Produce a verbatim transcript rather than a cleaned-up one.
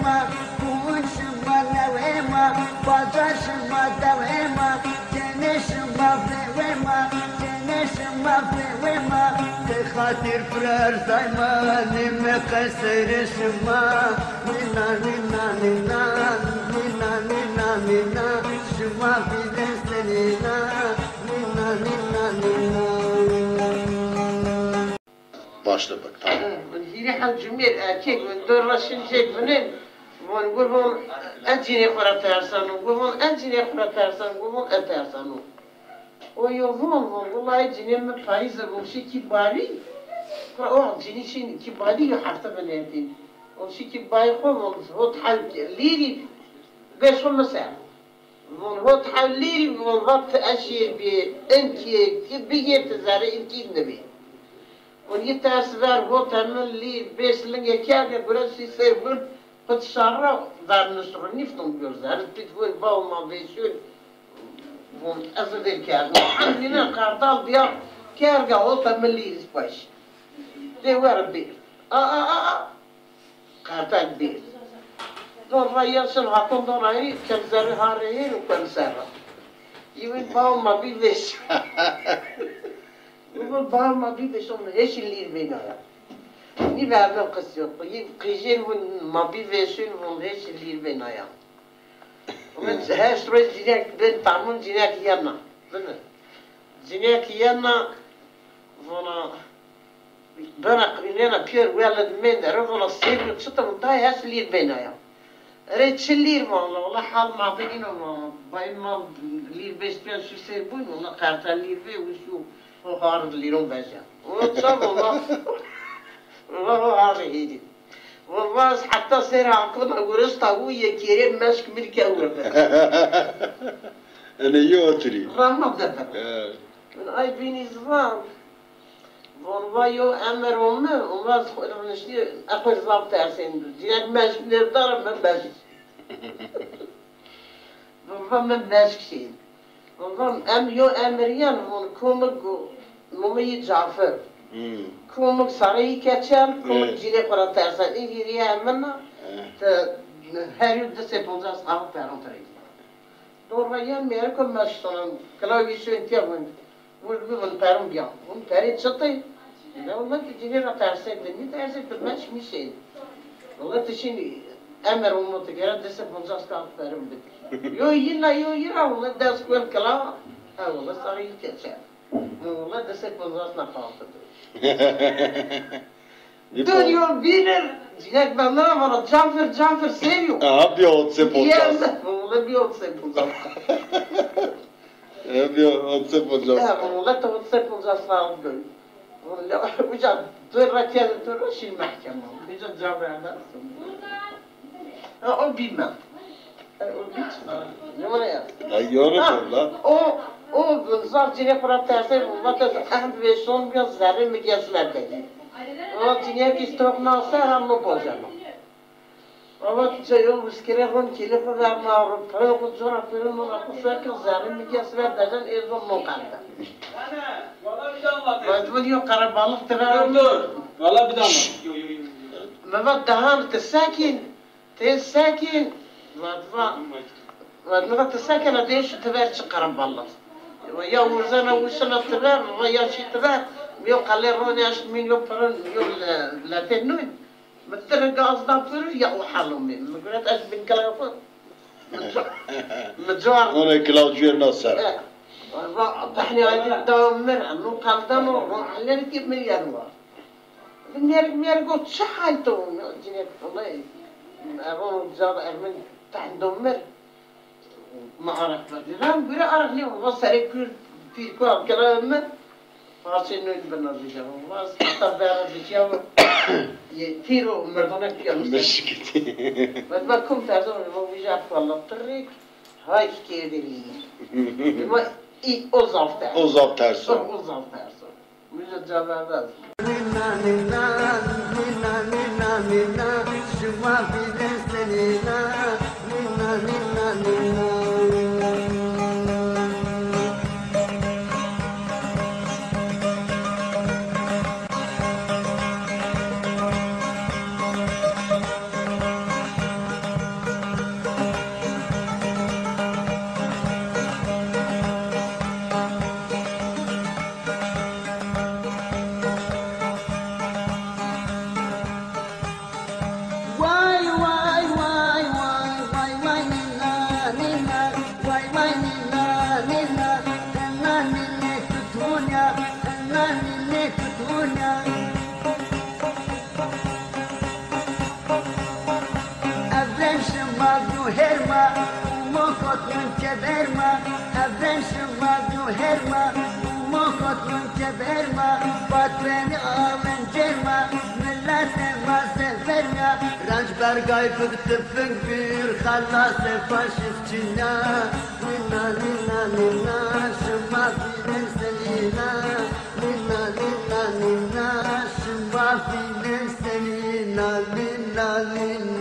Ma, kuwin şima newê ma, baca şima dewê ma, cenê şima vewê ma, cenê şima vewê ma. Ti xatir pirerzay ma, nîme qeserê şima. Nîna, nîna, nîna, nîna, nîna, nîna, şima bîne senîna. Nîna, nîna, nîna. Başla bak, tamam. Ha, hîrê hew cumêr erkek, dor ra şin cêk vinin, von, gu von, ez cinê xwu ra tersano, gu von, ez cinê xwu ra tersano, gu von, ez tersano. O yo von, von, wulay cinê mi payîz e, von, şî kî barî, o cinî şî kî barî yo hefte vinetîn. Von, şî kî bayî xwu, von, hot hew lîrî, beş xwu mi ser. Von hot hew lîrî, von va ti eşîr bî, inkî, ti bigêr ti zerrê inkî nibî. Von yi ters ver, hot hemin lîr, bês linge kerge, gure sî ser bun, qit şar ra ver nisru, nîfton gör zerrê, pît von, bawo ma vêsûn, von ez vêr kerdim. Hemdîne qertal bîya, kerge hot hemin lîr îspaş. Dê wer bêr. A, a, a, a. Qertal bêr. Don ra ya şin hakon don ra hîrî, kem zerrê ha rê hêr û kem ser ra. Yi win bawo ma bî vêş. Yi win bawo ma bî vêş, on hêşî lîr vênaya. Nî verno qisî yo. Yi qijên win ma bî vêşûn, win hêşî lîr vênaya. Win heşt roj cinîyek bin tamûn, cinîyek yena. Bini. Cinîyek yena, vona, Bena qirînena pîyer weled mendere, vana sêvî çita, vana tay hes lîr bênaya. Erê çi lîr vana, wala hal ma bê îno vana. Bayî ma lîr bêşt pîya şû sêr bûn, wala qerta lîr vê û şû ho har lîron veja. Wala ça vana, wala ho har hêdî. Wala ez heta sêr hakona gurista û yekêrê meşk milke wirde. Ene yo oturî. Rama de bena. He. Ay bînî ziwan. Von va yo emer ome, ome ez xo rê niştî, ez xo rê zaf tersên. Cînek meşk nêrdar, mi meşk. Von va mi meşk şên. Von va em yo emer yen, von komik go, nomê yî Cafer. Hmm. Komik sarê yî keçen, komik Evet. Cînê xo ra tersen. Ê hîrîye emin a, Evet. Te her yo di sey poncas xaxo peron tirê. Dorra yen mêriko meşk sonan, kilaw yî şên tîya von. Win, win perin bîya. Win perê çitê? Ne wila ti cînê ra tersê, ti nîtersê, ti meşk nîşên. Wila ti şînî emer omo ti gere di sey poncas kax perin bid. Yo yîna yo yî ra wila des kuel kila. Ha wila sarî yî keçe. Wila di sey poncas na kax bid. Dor yo bînir, cînek bendena vana Cafer, Cafer sêr yo. Aha, bîya hot sey poncas. Wila bîya hot sey poncas. E, bîya hot sey poncas. E, wala ti hot sey poncas saet goy. Wala uca dur ra kerdin, dur ra şîn mehkema. Uca ca verda. Ha, o bîme. E, o bî çi? Yore ya. Ya, yore valla. O, o zaf cînê xo ra tersê, vate ehd vêşon bîya zerrê mi gez ver de. O cînê ki stok na ser, ha mi bojema. Ama tu ca yo wiskirê ron kêlê xo verna ro, piro xo cora piro no ra xo ser ke zerrê mi gez ver dejen ê zon no qerde. Vatibin yo qerebalix ti ver. Dur, dur. Valla bir daha. Mi va dehan ti sekîn, ti sekîn. Vat va, vat mi va ti sekîn a dê şu ti ver çi qerebalix. Ya wurzena wuşina ti ver, va ya şî ti ver. Mi yo qelê ronê eşt min yo pirin, yo le-, letê nûn. Mi ti ri gaz da pir ya o halo mi. Mi guret ez bin kila xo. Mi ca-, mi car. Ona kila cuyê na ser. E, va, behnî aydin da mir, no qaldano, va, lerî ki mir yer va. Merg, merg o çi hal to? Cinê kolay. Ervan o ca ermin tehndo mir. Ma araq verdî. Ram gure araq nêwa. Va serê kul pîrko kira mi. Parçê nûn bina dîja. Va heta vera dîja. Yê tîro merdone pîya mi ser. Mişikitî. Va, va kum terso, va vîja kuala tirrik. Hay kerdî lî. Va î o zaf terso. O zaf terso. O zaf terso. Müjde Caverdan. Nina, nina, nina, nina, nina, şima bîne senîna, nina, nina, nina. Şima bîyo herma, umo kot min keberma, evren şima bîyo herma, umo kot min keberma, vat benî alin cerma, milletê ma seferma. Renc bergay fik tifik bir, xelasê faşist çîna. Nîna, nîna, nîna, şima vînên senîna. Nîna, nîna, nîna, şima vînên senîna. Nîna, nîna.